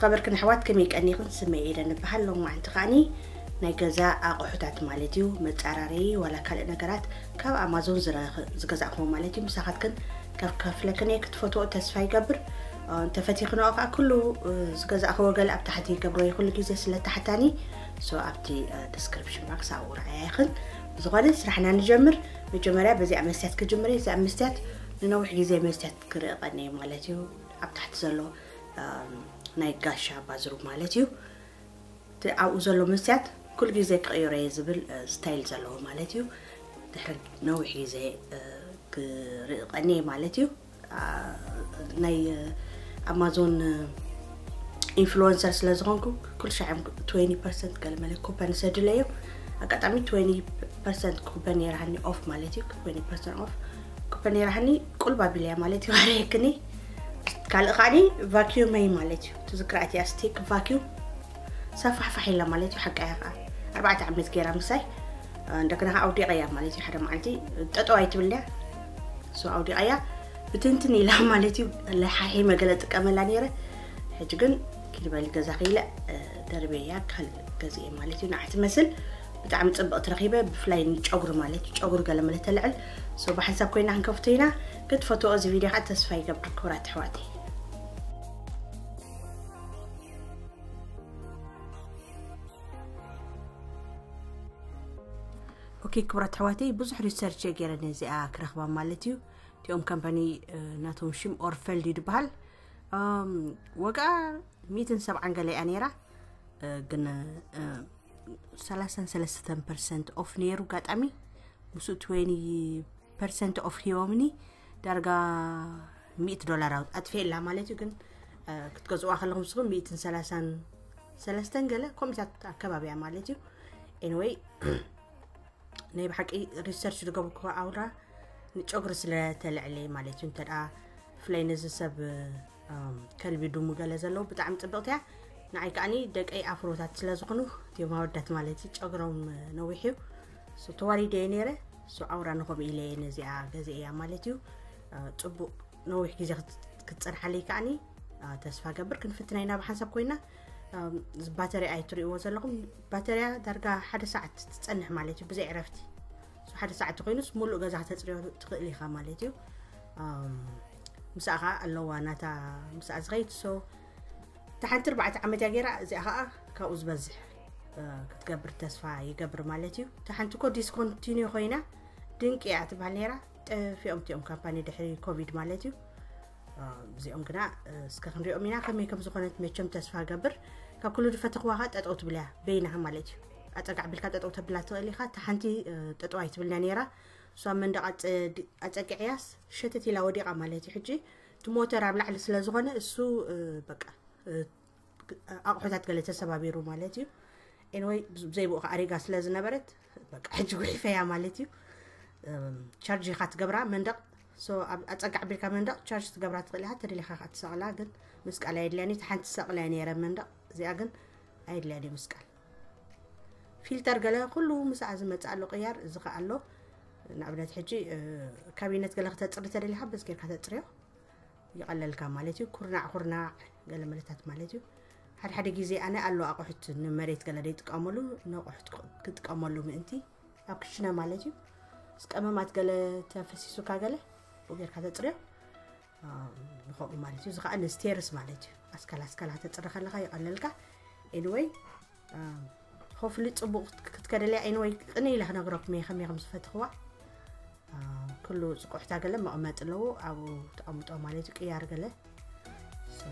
ኸበርክን ኣሕዋት ከመይ ቀኒኽን? ስመይ ኤደን እበሃል። ሎማዓንቲ ከዓኒ ናይ ገዛ ኣቑሑታት ማለት እዩ፣ መጻራረዪ ዋላ ካልእ ነገራት ካብ ኣማዞን ዝረ- ዝገዛእክዎ ማለት እዩ። ምሳኻትክን ካብ ከፍለክን እየ ክትፈትዎ ተስፋ ይገብር። እ፣ እንተፈቲኽንኦ ከዓ ኩሉ፣ እ፣ ዝገዛእክዎ ገለ ኣብ ታሕቲ ይገብሮ እየ ኩሉ ግዜ ስለ ታሕታኒ። ሶ ኣብቲ፣ እ፣ ዲስክሪፕሽን ባክስ ኣብኡ ረኣያ ኢኽን። ብዝኾነ ስራሕና ንጀምር። መጀመርያ በዚኣ መስትያት ክጅምር እየ። እዚኣ መስትያት ንነዊሕ ግዜ መስትያት ክርኢ ቀንየ ማለት እዩ። ኣብ ታሕቲ ዘሎ፣ እ፣ ናይ ጋሻ ባዝሩ ማለት እዩ። እቲ ኣብኡ ዘሎ መስትያት ኩሉ ግዜ ክቕይሮ እየ ዝብል፣ እ፣ ስታይል ዘለዎ ማለት እዩ። ድሕሪ ነዊሕ ግዜ፣ እ፣ ክርኢ ቀንየ ማለት እዩ። ኣ፣ ናይ፣ እ፣ ኣማዞን፣ እ፣ ኢንፍሉወንሰር ስለ ዝኾንኩ ኩሉ ሻዕ እዮም ትዌንቲ ፐርሰንት ገለ መለ ኩፐን ይሰድለዮም። ኣጋጣሚ ትዌንቲ ፐርሰንት ኩፐን ነይራሃኒ ኦፍ ማለት እዩ። ትዌንቲ ፐርሰንት ኦፍ ኩፐን ነይራሃኒ ቁልባ ቢልያ ማለት እዩ። ኣረየክኒ ካልእ ከዓኒ ቫኪዩመይ ማለት እዩ። ትዝክራ እቲኣ ስቲክ ቫኪዩም ሰፋሕፋሕ ኢላ ማለት እዩ። ሓቃያ ከዓ ኣርባዕተ ዓመት ገይራ ምሳይ፣ እ፣ እንደገና ከዓ ኣውዲቐያ ማለት እዩ። ሓደ መዓልቲ ጠጠው ኣይትብልያ። ሶ ኣውዲቐያ ብትንትን ኢላ ማለት እዩ። ለሓሒ መገለ ጥቀመላ ነይረ። ሕጂ ግን ኪድ በሊ ገዛ ክኢለ፣ እ፣ ደርቤያ ካልእ ገዚኤ ማለት እዩ። ንዓ ትመስል ብጣዕሚ ጽብቕቲ ረኺበ፣ ብፍላይ ንጨጉሪ ማለት እዩ። ጨጉሪ ገለ መለ ተልዕል። ሶ ብሓንሳብ ኮይና ክንከፍቶ ኢና። ክትፈትዎ እዚ ቪድዮ ከዓ ተስፋ ይገብር ክቡራት ኣሕዋተይ። ኦኬ ክቡራት ኣሕዋተይ፣ ብዙሕ ሪሰርች እየ ገይረ ነዚኣ ክረኽባ ማለት እዩ። እቲኦም ካምፓኒ፣ እ፣ ናቶም ሽም ኦርፈልድ እዩ ዝበሃል። እም፣ ዋጋ ሚእትን ሰብዓን ገለ እያ ነይራ፣ እ፣ ግን፣ እ፣ ሰላሳን ሰለስተን ፐርሰንት ኦፍ ነይሩ። ኣጋጣሚ ምስኡ ትዌንቲ ፐርሰንት ኦፍ ሂቦምኒ። ዳርጋ ሚእቲ ዶላር ኣውጥ- ኣጥፊኤላ ማለት እዩ። ግን፣ እ፣ ክትገዝእዋ ከለኹም ንስኹም ሚእትን ሰላሳን ሰለስተን ገለ ኮሚታት ኣከባቢያ ማለት እዩ። ኤኒወይ ናይ ብሓቂ ሪሰርች ዝገበርኩዎ ኣውራ ንጨጉሪ ስለ ተልዕሊ ማለት እዩ። እንተ ደኣ ብፍላይ ነዚ ሰብ፣ እም፣ ከልቢ ድሙ ገለ ዘለዉ ብጣዕሚ ጽብቕቲ እያ። ንዓይ ከዓኒ ደቀይ ኣፍሮታት ስለ ዝኾኑ እቲኦም ኣወዳት ማለት እዩ ጨጉሮም ነዊሕ እዩ። ሶ ተዋሪደ እየ ነይረ። ሶ ኣውራ ንኸምኡ ኢለ እየ ነዚኣ ገዚኤያ ማለት እዩ። እ፣ ጽቡቕ ነዊሕ ግዜ ክት- ክትጸንሓለይ ከዓኒ፣ እ፣ ተስፋ ገብር። ክንፍትና ኢና ብሓንሳብ ኮይና። እም፣ እዚ ባተሪ ኣይትርእይዎ ዘለኹም፣ ባተሪያ ዳርጋ ሓደ ሰዓት ትጸንሕ ማለት እዩ ብዘይ ዕረፍቲ። ሶ ሓደ ሰዓት ተኮይኑስ ሙሉእ ገዛ ከተጽርዮ ትኽእል ኢኻ ማለት እዩ። እም፣ ምስኣ ኸዓ ኣለዋ ናታ ምስኣ ዝኸይድ። ሶ እታ ሓንቲ ኣርባዕተ ዓመት እያ ገይራ፣ እዚኣ ኸዓ ካብኡ ዝበዝሕ፣ እ፣ ክትገብር ተስፋ ይገብር ማለት እዩ። እታ ሓንቲ እኮ ዲስኮንቲኒዩ ኮይና ድንቂ እያ ትበሃል ነይራ። ጠፊኦም እቲኦም ካምፓኒ ድሕሪ ኮቪድ ማለት እዩ። እ፣ እዚኦም ግና፣ እ፣ እስከ ክንሪኦም ኢና ከመይ ከም ዝኾነት። መቸም ተስፋ ገብር ካብ ኩሉ ዝፈተኽዋ ኸዓ ጠጠው ትብል እያ በይናኻ ማለት እዩ። ኣጸጋዕ ቢልካ ጠጠው ተብላ ትኽእል ኢኻ። እታ ሓንቲ፣ እ፣ ጠጠው ኣይትብልና ነይራ። እሷ መንደቕ ኣጸ- ኣጸግዕያስ ሸተት ኢላ ወዲቓ ማለት እዩ። ሕጂ እቲ ሞተር ኣብ ላዕሊ ስለ ዝኾነ እሱ፣ እ፣ በቃ፣ እ፣ ኣቑሑታት ገለ ተሰባቢሩ ማለት እዩ። ኤንወይ ብዘይብኡ ከዓ ሪጋ ስለ ዝነበረት በቃ ሕጂ ጉሒፈያ ማለት እዩ። እም፣ ቻርጅ ኢኻ ትገብራ መንደቕ። ሶ ኣብ ኣጸጋዕ ቢልካ መንደቕ ቻርጅ ትገብራ ትኽእል ኢኻ፣ ተደሊኻ ከዓ ትሰቕላ። ግን ምስቃል ኣየድልያኒ። እቲ ሓንቲ ሰቕላ እየ ነይረ መንደቕ፣ እዚኣ ግን ኣየድልያኒ ምስቃል። ፊልተር ገለ ኩሉ ምስኣ ዝመጽእ ኣሎ ቅያር፣ እዚ ከዓ ኣሎ። ንኣብነት ሕጂ፣ እ፣ ካቢነት ገለ ክተጽሪ ተደሊኻ በዚ ጌርካ ተጽርዮ። ይቐለልካ ማለት እዩ። ኩርናዕ ኩርናዕ ገለ መለታት ማለት እዩ። ሓደ ሓደ ግዜ ኣነ ኣሎ ኣቑሑት ንመሬት ገለ ዘይጥቀመሉ ንኣቑሑት ክጥቀመሉ ምእንቲ ኣብ ክሽነ ማለት እዩ። ምስ ቀመማት ገለ ተፈሲሱካ ገለ ብኡ ጌርካ ተጽርዮ። እ፣ ንኸምኡ ማለት እዩ። እዚ ኸዓ ንስቴርስ ማለት እዩ። ኣስካል ኣስካል ከተጽሪ ከለኻ ይቐለልካ። ኤኒወይ፣ እ፣ ሆፍሊ ጽቡቕ ክት- ክትከደልያ። ኤኒወይ ቅንይ ኢለ ክነግረኩም እየ ከመይ ከም ዝፈትኽዋ። እ፣ ኩሉ ጽቁሕታ ገለ መቐመጢ ኣለዎ፣ ኣብኡ ተቐምጦ ማለት እዩ። ቅያር ገለ። ሶ፣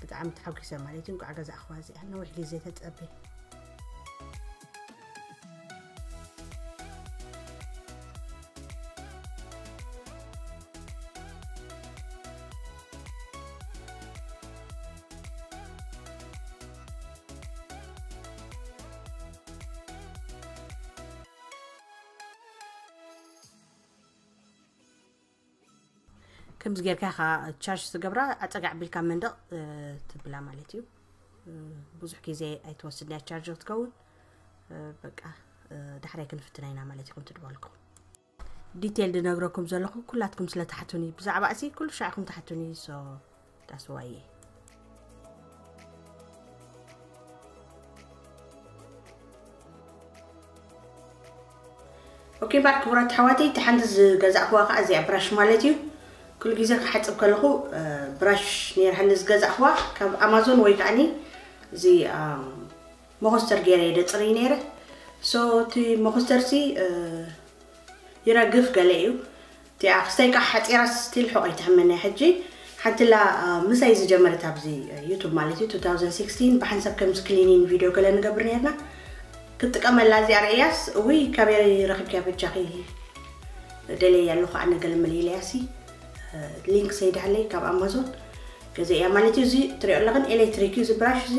ብጣዕሚ ተሓጒሰ ማለት እዩ። እንኳዕ ገዛእኽዋ እዚኣ፣ ነዊሕ ግዜ ተጸብየ። ከምዚ ጌርካ ኢኻ ቻርጅ ትገብራ፣ ኣጸጋዕ ቢልካ መንደቕ፣ እ፣ ትብላ ማለት እዩ። እ፣ ብዙሕ ግዜ ኣይትወስድን እያ ቻርጅ ክትከውን። እ፣ በቃ፣ እ፣ ዳሕራይ ክንፍትና ኢና ማለት እዩ፣ ከምቲ ዝበልኩ። ዲቴል ዝነግረኩም ዘለኹ ኩላትኩም ስለ ትሓቱኒ፣ ብዛዕባ እሲ ኩሉ ሻዕኹም ትሓቱኒ፣ ሶ ዳስ ዋይ እየ። ኦኬ ባር ክቡራት ኣሕዋተይ፣ እቲ ሓንቲ ዝገዛእክዋ ከዓ እዚኣ ብራሽ ማለት እዩ። ኩሉ ግዜ ክሓፅብ ከለኹ ብራሽ ነይርሃኒ ዝገዛእክዋ ካብ ኣማዞን ወይ ከዓኒ እዚ መኮስተር ገይረ እየ ደፅርይ ነይረ። ሶ እቲ መኮስተር ሲ ይረግፍ ገለ እዩ። እቲኣ ክስታይ ከዓ ሓፂራ ስቲል ሕቆ ይትሕመና ሕጂ። ሓንትላ ምሳይ ዝጀመረት ኣብዚ ዩቱብ ማለት እዩ two thousand sixteen ብሓንሳብ ከምዚ ክሊኒን ቪድዮ ገለ ንገብር ነርና። ክጥቀመላ እዚኣ ርእያስ እውይ ካበይ ረኺብኪያ በጃኺ ደለየ ኣለኹ ኣነ ገለ መለ ኢለያ ሲ ሊንክ ሰይዳለይ ካብ ኣማዞን ገዘእያ ማለት እዩ። እዚ ትሪኦ ኣለኽን ኤሌክትሪክ እዩ እዚ ብራሽ እዚ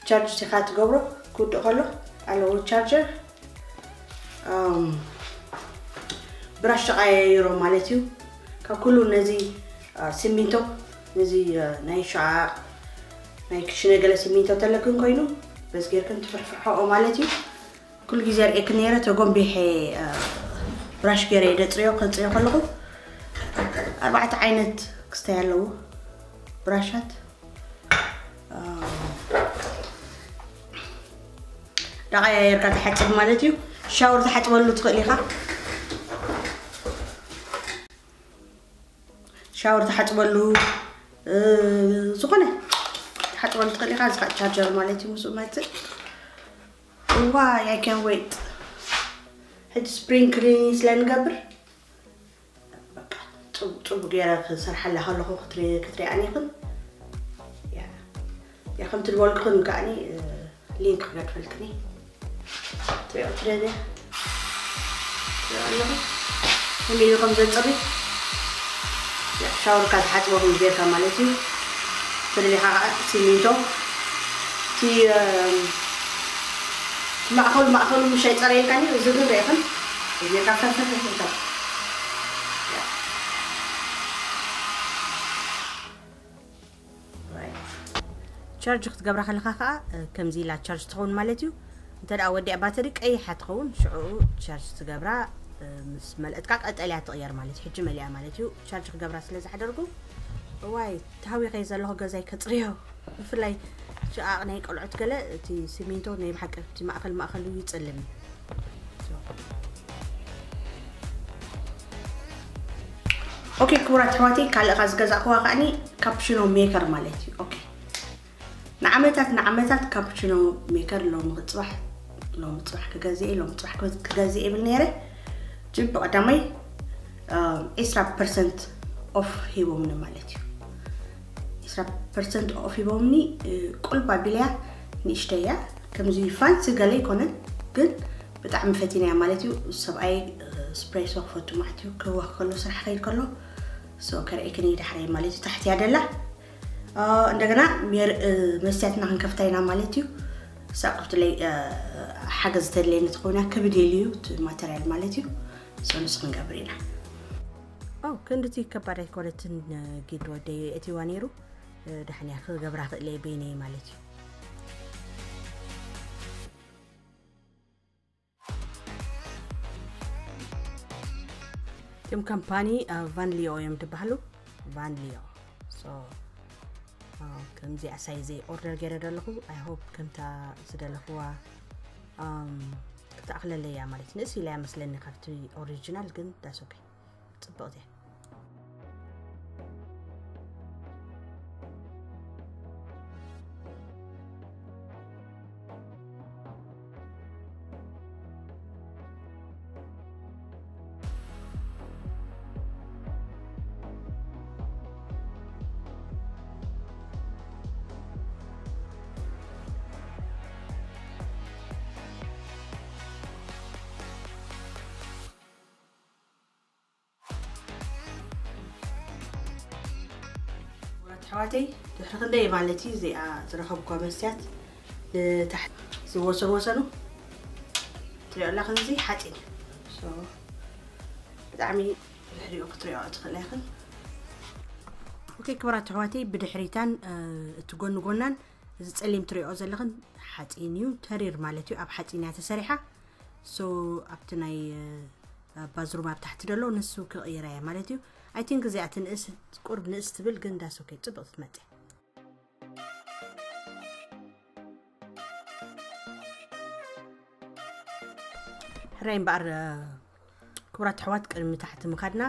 ቻርጅ ሲኻ ትገብሮ ክውድእ ከሎ ኣለዎ ቻርጀር ብራሽ ተቐያይሮ ማለት እዩ። ካብ ኩሉ ነዚ ሲሚንቶ ነዚ ናይ ሸዓቕ ናይ ክሽነ ገለ ሲሚንቶ ተለክን ኮይኑ በዚ ጌርክን ትፍሕፍሖኦ ማለት እዩ። ኩሉ ግዜ ርእየክ ነይረ ተጎንቢሐ ብራሽ ገይረ ደፅርዮ ከፅርዮ ከለኹ ኣርባዕተ ዓይነት ክስታይ ኣለዎ ብራሻት ዳቀያየርካ ትሓፅብ ማለት እዩ። ሻወር ትሓፅበሉ ትኽእል ኢኻ። ሻወር ትሓፅበሉ ዝኾነ ትሓፅበሉ ትኽእል ኢኻ። እዚ ቻርጀር ማለት እዩ ምስኡ መፅእ እዋ ያከን ወይጥ ሕጂ ስፕሪንግ ክሊኒንግ ስለ ንገብር በቃ ፅቡቅ ገይረ ክሰርሓላ ከለኹ ክትሪኣኒ ይኽን ያ ከምቲ ዝበልኩኽን ከዓኒ ሊንክ ክገድፈልክኒ ትሪኦ ትደልያ ትሪኦ ኣለኹ ከመይ ኢሉ ከም ዘፅሪ ሻወርካ ዝሓፅቦ ከም ጌርካ ማለት እዩ። ትደሊኻ ከዓ ሲሚንቶ እቲ ማእኸሉ ማእኸሉ ምሻይ ፀረየልካኒ እዚ ግን ርኢኽን ጌርካ ፈፈፈፈ ቻርጅ ክትገብራ ከለካ ከዓ ከምዚ ኢላ ቻርጅ ትኸውን ማለት እዩ። እንተ ደኣ ወዲኣ ባተሪ ቀይሓ ትኸውን ሽዑ ቻርጅ ትገብራ ምስ መልእትካ ቀጠልያ ትቕየር ማለት እዩ። ሕጂ መሊኣ ማለት እዩ። ቻርጅ ክገብራ ስለ ዝሓደርኩ እዋይ ተሃዊኸ ዘለኹ ገዛይ ከፅርዮ ብፍላይ ሽቓቕ ናይ ቆልዑት ገለ እቲ ሲሚንቶ ናይ ብሓቂ እቲ ማእኸል ማእኸሉ ይፅልም ኦኬ ክቡራት ኣሕዋተይ ካልእኻ ዝገዛእክዋ ከዓኒ ካፕሽኖ ሜከር ማለት እዩ ኦኬ ንዓመታት ንዓመታት ካፕሽኖ ሜከር ሎሚ ክፅባሕ ሎሚ ፅባሕ ክገዝእ ሎሚ ፅባሕ ክገዝእ ይብል ነይረ ጅብ ብቀዳማይ ዒስራ ፐርሰንት ኦፍ ሂቦምኒ ማለት እዩ ዒስራ ፐርሰንት ኦፍ ሂቦምኒ ቁልባ ቢልያ ንእሽተያ ከምዚ ፋንሲ ገለ ይኮነን ግን ብጣዕሚ ፈቲናያ ማለት እዩ ሰብኣይ ስፕሬሶ ክፈቱ ማለት እዩ ክህወኽ ከሎ ስራሕ ከይድ ከሎ ሶ ከርእየክን እዩ ዳሕረይ ማለት እዩ ታሕትያ ደላ እንደገና መስትያትና ክንከፍታ ኢና ማለት እዩ ሳብ ከፍትለይ ሓገዝ ተድለየኒ ትኾና ክብድ የልዩ ማተርያል ማለት እዩ ሶ ንሱ ክንገብር ኢና ኦ ክንድቲ ከባድ ኣይኮነትን ጊድ ወደይ እቲዋ ነይሩ ዳሕንያ ክገብራ ክእለ በይነይ ማለት እዩ እቶም ካምፓኒ ቫንሊዮ እዮም ዝበሃሉ ቫንሊዮ ከምዚኣ ሳይዘይ ኦርደር ገይረ ዘለኹ ኣይሆፕ ከምታ ዝደለኽዋ ክትኣኽለለያ ማለት ንእስ ኢለያ መስለኒ ካብቲ ኦሪጂናል ግን ዳሶከ ፅብቕቲ ኣሕዋተይ ድሕሪ ክንደይ ማለት እዩ እዚኣ ዝረኸብኳ መስትያት ንታሕቲ ዝወሰን ወሰኑ ትሪኦ ኣላ ክንዚ ሓፂን ብጣዕሚ ድሕሪኡ ክትሪኦ ትኽእላ ይኽን ኦኬ ክብራት ኣሕዋተይ ብድሕሪታን እቲ ጎኒ ጎናን እዚ ፀሊም ትሪኦ ዘለኽን ሓፂን እዩ ተሪር ማለት እዩ ኣብ ሓፂን እያ ተሰሪሓ ሶ ኣብቲ ናይ ባዝሩም ኣብ ታሕቲ ደሎ ንሱ ክቕይራ እያ ማለት እዩ ኣይ ቲንክ እዚኣ ትንእስ ቁርብ ንእስ ትብል ግን ዳስ ኦኬ ፅብቕ ትመፅእ እምበኣር ክቡራት ኣሕዋት፣ ቅድሚ ታሕቲ ምኻድና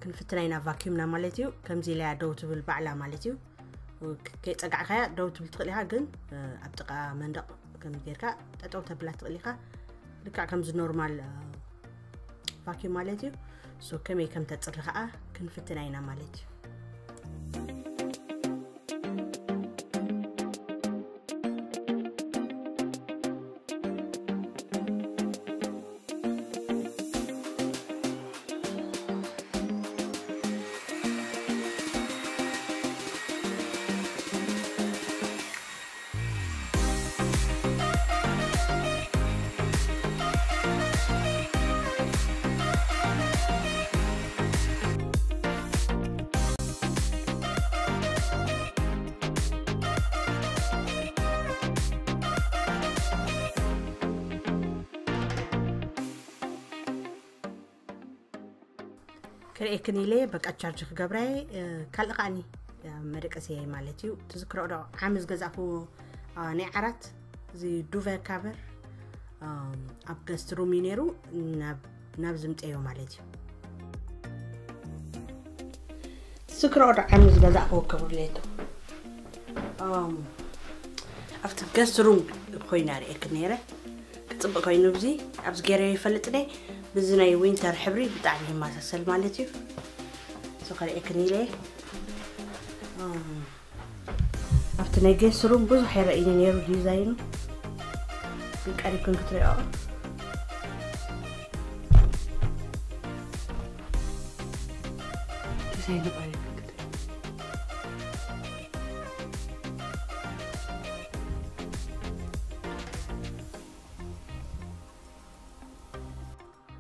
ክንፍትና ኢና ቫኪዩምና ማለት እዩ። ከምዚ ኢለያ ደው ትብል ባዕላ ማለት እዩ። ከይፀጋዕካያ ደው ትብል ትኽእል ኢኻ፣ ግን ኣብ ጥቃ መንደቕ ከም ጌርካ ጠጠው ተብላ ትኽእል ኢኻ። ልክዕ ከምዚ ኖርማል ቫኪዩም ማለት እዩ። ሶ ከመይ ከም ተፅሪ ከዓ ክንፍትና ኢና ማለት እዩ። ክርእየክን ኢለ በቃ ቻርጅ ክገብራየ። ካልእ ከዓኒ መደቀስየ ማለት እዩ። ትዝክሮ ዶ ዓሚ ዝገዛእክዎ ናይ ዓራት እዚ ዱቨ ካቨር ኣብ ገስት ሩም እዩ ነይሩ። ናብ ዝምፀዮ ማለት እዩ። ትዝክሮ ዶ ዓሚ ዝገዛእክዎ ክብርሌቶ ኣብቲ ገስት ሩም ኮይና ርእየክ ነይረ። ክፅብቅ ኮይኑ እዚ ኣብዚ ገይረ ይፈልጥ ደ ብዚ ናይ ዊንተር ሕብሪ ብጣዕሚ ይመሳሰል ማለት እዩ። እዚ ከርእየክን ኢለ ኣብቲ ናይ ገስት ሩም ብዙሕ ይረእይኒ ነይሩ ዲዛይኑ፣ ግን ቀሪብክን ክትሪኦ ዲዛይኑ ቀሪብክን ክትሪኦ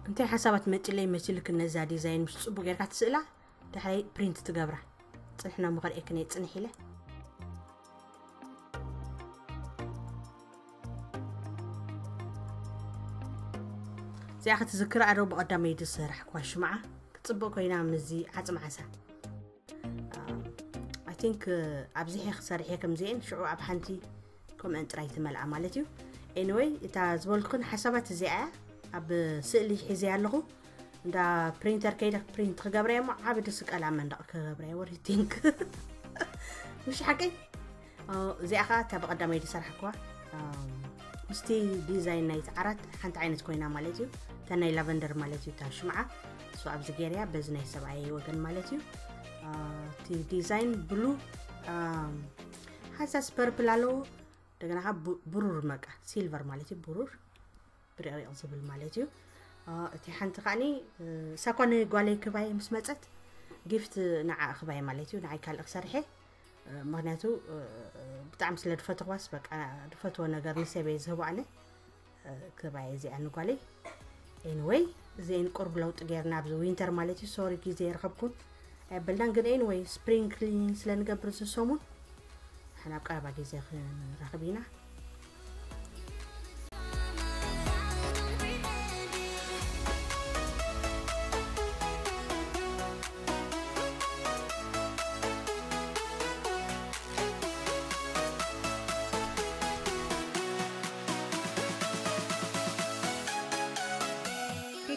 እንታይ ሓሳባት መጭለይ መሲልክን ነዛ ዲዛይን ምስ ጽቡቅ ጌርካ ትስእላ፣ ድሕረይ ፕሪንት ትገብራ። ጽንሕና ምኸርእየክን እየ ጽንሕ ኢለ። እዚኣ ክትዝክር ኣዶ ብቐዳመይ ዝሰራሕክዋ ሽምዓ ክትጽብቕ ኮይና ምስዚ ዓጽሚ ዓሳ። I think ኣብዚሐ ክሰርሐ ከምዚአን ሽዑ ኣብ ሓንቲ ከምአን ጥራይ ትመልኣ ማለት እዩ። Anyway እታ ዝበልኩን ሓሳባት እዚኣ እያ። ኣብ ስእሊ ሒዘ ኣለኹ። እንዳ ፕሪንተር ከይደ ፕሪንት ክገብረያ እሞ ዓቢ ድስቀላ መንደቕ ክገብረያ። What do you think? ምሽ ሓቀይ? እዚኣ ኸዓ እታ ብቐዳማይ ዝሰራሕክዋ ምስቲ ዲዛይን ናይቲ ዓራት ሓንቲ ዓይነት ኮይና ማለት እዩ። እታ ናይ ላቨንደር ማለት እዩ እታ ሽምዓ። እሱ ኣብዚ ገይረያ በዚ ናይ ሰብኣይ ወገን ማለት እዩ። እቲ ዲዛይን ብሉ ሓሳስ ፐርፕል ኣለዎ። እንደገና ከዓ ብሩር መቃ ሲልቨር ማለት እዩ። ብሩር ብሪቕሪቕ ዝብል ማለት እዩ። እቲ ሓንቲ ከዓኒ ሳኳ ንጓለይ ክባይ ምስ መፀት ጊፍት ንዓ ክባይ ማለት እዩ። ንዓይ ካልእ ክሰርሐ ምክንያቱ ብጣዕሚ ስለ ድፈትኽዋስ በቃ ድፈትዎ ነገር ንሰበይ ዝህቦ ኣነ ክባይ እዚኣ ንጓለይ። Anyway እዚአን ቁርብ ለውጢ ገይርና ኣብዚ ዊንተር ማለት እዩ። ሶሪ ግዜ የረኸብኩን ኣይበልናን ግን anyway ስፕሪንግ ክሊን ስለ ንገብር እዚ ሰሙን ንሕና ኣብ ቀረባ ግዜ ክንራኽብ ኢና።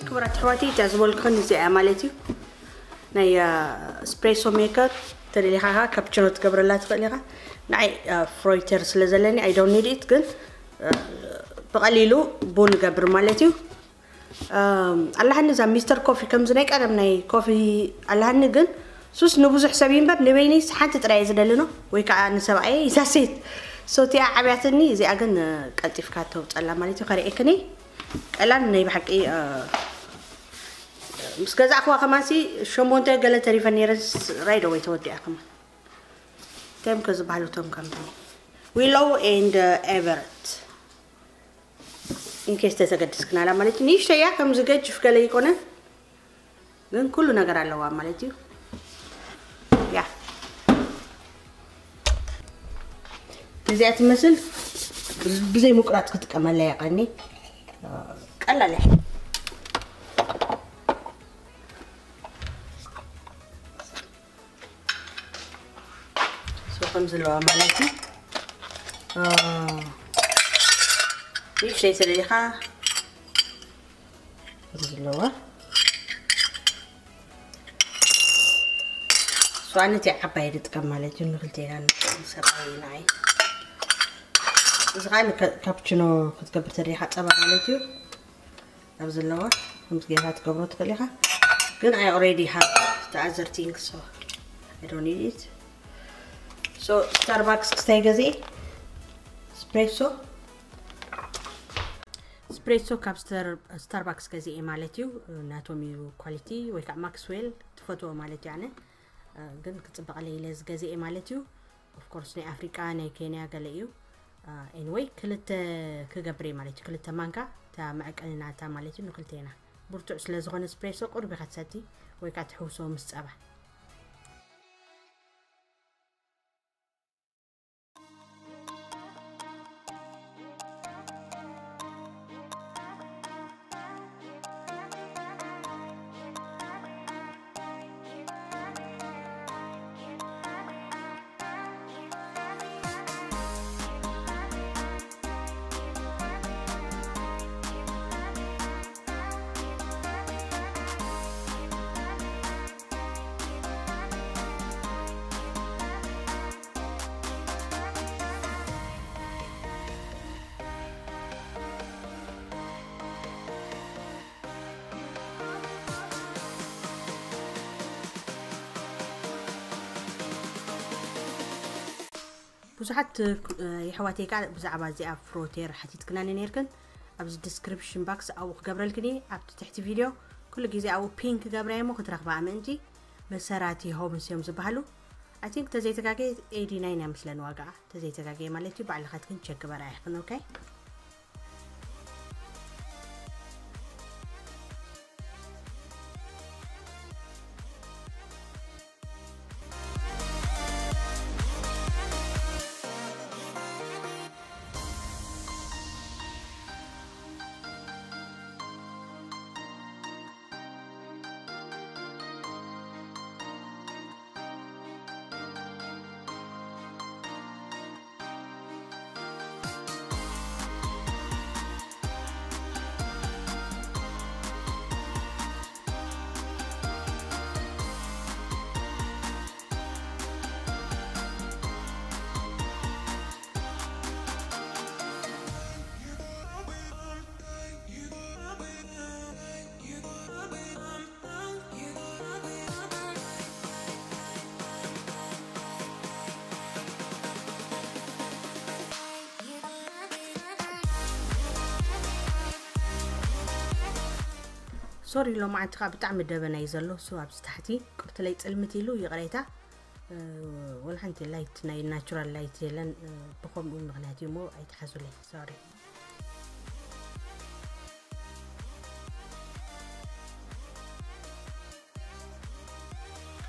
ክቡራት ኣሕዋተይ እታ ዝበልኩኽን እዚኣ ማለት እዩ። ናይ ስፕሬሶ ሜከር ተደሊኻ ኸዓ ካፕችኖ ትገብረላ ትኽእል ኢኻ። ንዓይ ፍሮይተር ስለ ዘለኒ I don't need it ግን ብቐሊሉ ቡን ገብር ማለት እዩ። ኣለሃኒ እዛ ሚስተር ኮፊ ከምዚ ናይ ቀደም ናይ ኮፊ ኣለሃኒ ግን ሱስ ንብዙሕ ሰብ እምበር ንበይነይ ሓንቲ ጥራይ ዝደልኖ ወይ ከዓ ንሰብኣየ ይዛሴት ሶቲያ ዓብያትኒ እዚኣ ግን ቀልጢፍካ ተውፀላ ማለት እዩ። ከርእየክኒ ቀላል ናይ ብሓቂ ምስ ገዛእክዋ ከማንሲ ሸሞንተ ገለ ተሪፈ ነይረ። ራይዶ ወይ ተወዲኣ ከማን ቴምከ ዝበሃሉ ቶም ከም ዊሎው ኤንድ ኤቨረት ኢንኬስ ተተገድስክናላ ማለት እዩ። ንእሽቶ እያ ከም ዝገጅፍ ገለ ይኮነን ግን ኩሉ ነገር ኣለዋ ማለት እዩ። ያ እዚኣ ትመስል ብዘይ ምቁራፅ ክጥቀመላ ይቐኒ ቀላል እያ። ሶ ከም ዘለዋ ማለት እዩ። ንእሽተይ ተደሊኻ ዘለዋ። ሶ ኣነ እቲ ዓባይ ዝጥቀም ማለት እዩ፣ ንክልቴና ንሰብኣይ ንዓይ። እዚ ከዓ ንካ-፣ ካፕችኖ ክትገብር ተደሊኻ ጸባ ማለት እዩ። ኣብ ዘለዋ ከምዚ ጌርካ ትገብሮ ትኽእል ኢኻ። ግን I already have the other things, so I don't need it. So ስታርባክስ ክስታይ ገዜ ስፕሬሶ፣ ስፕሬሶ ካብ ስታርባክስ ገዚኤ ማለት እዩ። ናቶም እዩ ኳሊቲ ወይ ከዓ ማክስዌል ትፈትዎ ማለት እዩ። ኣነ ግን ክፅበቐለይ ኢለ ዝገዚኤ ማለት እዩ። ኦፍኮርስ ናይ ኣፍሪቃ ናይ ኬንያ ገለ እዩ። ኤኒወይ ክልተ ክገብር እየ ማለት እዩ። ክልተ ማንካ እታ መዕቀኒ ናታ ማለት እዩ። ንክልቴና ብርቱዕ ስለ ዝኾነ ስፕሬሶ ቁርብ ኢኻ ትሰቲ ወይ ከዓ ትሕውሶ ምስ ፀባ። ብዙሓት የሕዋተይ ከዓ ብዛዕባ እዚኣ ፍሮቴር ሓቲትክናኒ ነርክን፣ ኣብዚ ዲስክሪፕሽን ባክስ ኣብኡ ክገብረልክን እየ። ኣብቲ ትሕቲ ቪድዮ ኩሉ ግዜ ኣብኡ ፒንክ ገብረያ እሞ ክትረኽባ ምእንቲ። መሰራቲ ሆምስ እዮም ዝበሃሉ። I think ተዘይተጋገየ ኤይዲ ናይን እያ ምስለን ዋጋኣ፣ ተዘይተጋገየ ማለት እዩ። ባዕልኻትክን ቸክ ግበራ ኢኽን። ኦኬ። ሶሪ፣ ሎማዓንቲ ከዓ ብጣዕሚ ደበና እዩ ዘሎ። ሶ ኣብዚ ታሕቲ ቅርትለይ ፅልምት ኢሉ ይቕሬታ። ወላ ሓንቲ ላይት፣ ናይ ናቹራል ላይት የለን። ብኸምኡ ምኽንያት እዩ እሞ ኣይትሓዙለይ። ሶሪ።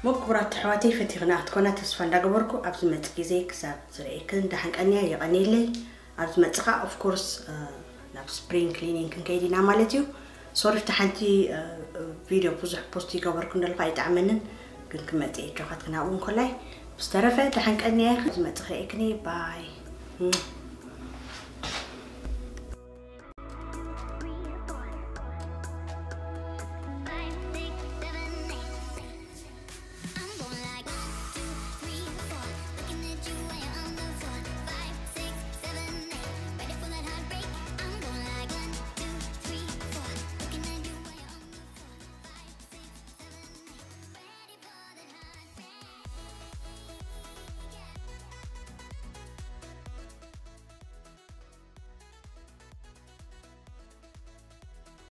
ሞ ክቡራት ኣሕዋተይ፣ ፈቲኽና ክትኮና ተስፋ እንዳገበርኩ፣ ኣብ ዝመጽእ ግዜ ክሳብ ዝርእየክን ደሓን ቀንያ። የቐንየለይ። ኣብ ዝመጽእ ኸኣ ኦፍኮርስ ናብ ስፕሪንግ ክሊኒንግ ክንከይድ ኢና ማለት እዩ። ሶሪ፣ እቲ ሓንቲ ቪድዮ ብዙሕ ፖስት ይገበርኩ እንደለኹ ኣይጠዓመንን፣ ግን ክመጽእ እየ ጆኻትክን ኣብኡ እንኮላይ። ብዝተረፈ ደሓን ቀንያ። ዝመጽእ ክርእየክን እየ። ባይ።